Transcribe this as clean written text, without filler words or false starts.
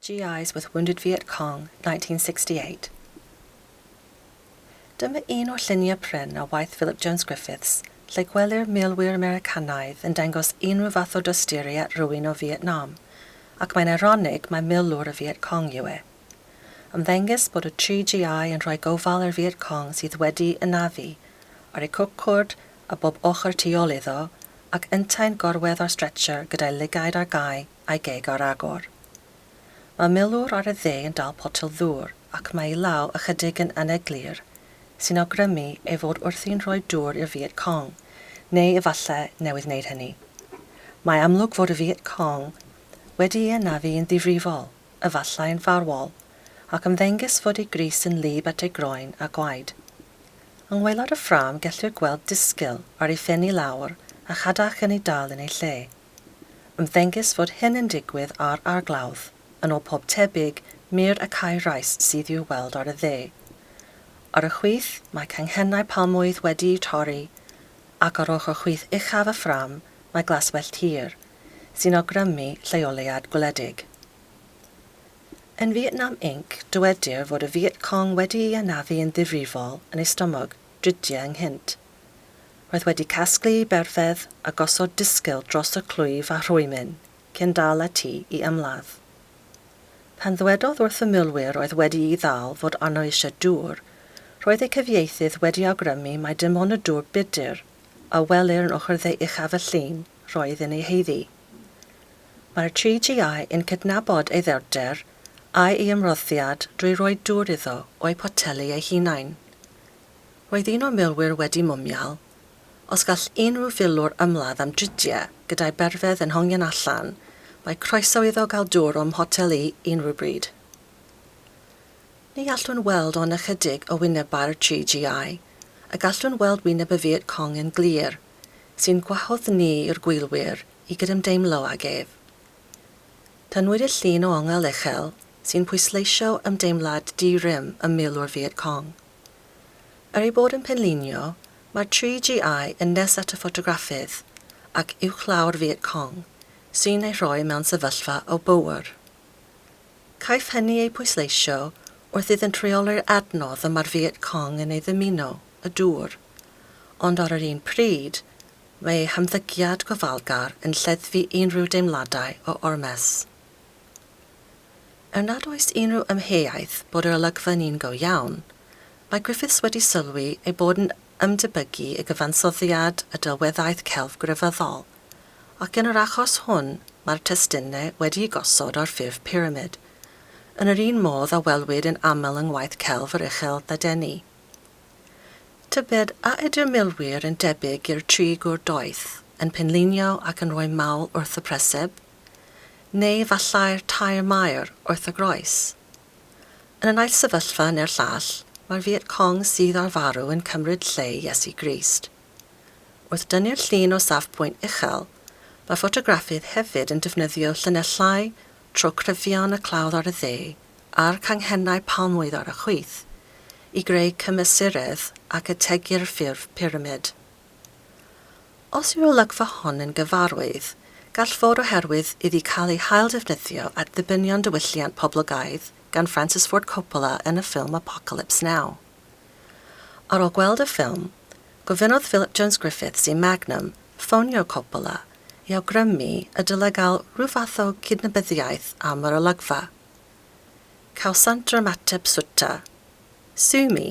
GIs with Wounded Viet Cong, 1968. Dyma un o'r lluniau prin o waith Philip Jones Griffiths lle gwelir milwyr Americanaidd yn dangos unrhyw fath o dosturi at rywun o Fietnam, ac mae'n eironig mai milwr y Viet Cong yw e. Ymddengys bod y tri GI yn rhoi gofal i'r Viet Cong sydd wedi'i anafu, ar eu cwcwrd a bob ochr tu ôl iddo, ac yntau'n gorwedd ar stretcher gyda'i lygaid ar gau a'i geg ar agor. Mae milwr ar y dde yn dal potel ddŵr ac mae ei law ychydig yn aneglur, sy'n awgrymu ei fod wrthi'n rhoi dŵr i'r Viet Cong, neu efallai newydd wneud hynny. Mae amlwg fod y Viet Cong wedi'i anafu yn ddifrifol, efallai yn farwol, ac ymddengys fod ei grys yn wlyb at ei groen a gwaed. Yng ngwaelod y ffrâm gellir gweld disgyl ar ei phen i lawr a chadach yn ei dal yn ei lle. Ymddengys fod hyn yn digwydd ar arglawdd, yn ôl pob tebyg, mur y cae rais sydd i'w weld ar y dde. Ar y chwith, mae canghennau palmwydd wedi'u torri, ac ar ochr chwith uchaf y ffrâm mae glaswellt hir, sy'n awgrymu lleoliad gwledig. Yn Vietnam Inc, dywedir fod y Viet Cong wedi'i anafu yn ddifrifol yn ei stumog, dridiau ynghynt. Roedd wedi casglu ei berfedd a gosod disgyl dros y clwyf a rhwymyn, cyn dal ati i ymladd. Pan ddwedodd wrth y milwyr oedd wedi'i ddal fod arno eisiau dŵr, roedd eu cyfieithydd wedi awgrymu mai dim ond y dŵr budr a welir yn ochr dde uchaf y llun roedd yn ei haeddu. Mae'r 3GI yn cydnabod ei ddewrder a'i ymroddiad drwy roi dŵr iddo o'u poteli eu hunain. Roedd un o'r milwyr wedi mwmial, Os gall unrhyw filwr ymladd am dridiau gyda'i berfedd yn hongian allan, mae croeso iddo gael dŵr o'm mhotel i unrhyw bryd. Ni allwn weld ond ychydig o wynebau'r 3GI, a gallwn weld wyneb y Viet Cong yn glir, sy'n gwahodd ni i'r gwylwyr i gydymdeimlo ag ef. Tynnwyd y llun o ongl uchel, sy'n pwysleisio ymdeimlad di-rym y milwr Viet Cong. Er ei bod yn penlinio, mae'r 3GI yn nes at y ffotograffydd, ac uwchlaw'r Viet Cong, sy'n ei rhoi mewn sefyllfa o bŵer. Caiff hynny ei pwysleisio wrth iddynt reoli'r adnodd y mae'r Viet Cong yn ei ddymuno, y dŵr. Ond ar yr un pryd, mae eu hymddygiad gofalgar yn lleddfu unrhyw deimladau o ormes. Er nad oes unrhyw amheuaeth bod yr olygfa yn un go iawn, mae Griffiths wedi sylwi ei bod yn ymdebygu i gyfansoddiad y delweddaeth celf grefyddol, ac yn yr achos hwn mae'r testunau wedi'u gosod ar ffurf pyramid, yn yr un modd a welwyd yn aml yng ngwaith celf yr Uchel Ddadeni. Tybed a ydy'r milwyr yn debyg i'r tri gŵr doeth, yn penlinio ac yn rhoi mawl wrth y preseb? Neu efallai'r tair maer wrth y groes. Yn y naill sefyllfa neu'r llall, mae'r Viet Cong sydd ar farw yn cymryd lle Iesu Grist. Wrth dynnu'r llun o safbwynt uchel, mae'r ffotograffydd hefyd yn defnyddio llinellau tro cryfion y clawdd ar y dde a'r canghennau palmwydd ar y chwith i greu cymesuredd ac ategu'r ffurf pyramid. Os yw'r olygfa hon yn gyfarwydd, gall fod oherwydd iddi cael ei hailddefnyddio at ddibenion diwylliant poblogaidd gan Francis Ford Coppola yn y ffilm Apocalypse Now. Ar ôl gweld y ffilm, gofynnodd Philip Jones Griffiths i Magnum ffonio Coppola i awgrymu y dylai gael rhyw fath o gydnabyddiaeth am yr olygfa. Cawsant yr ymateb swta, Sue me!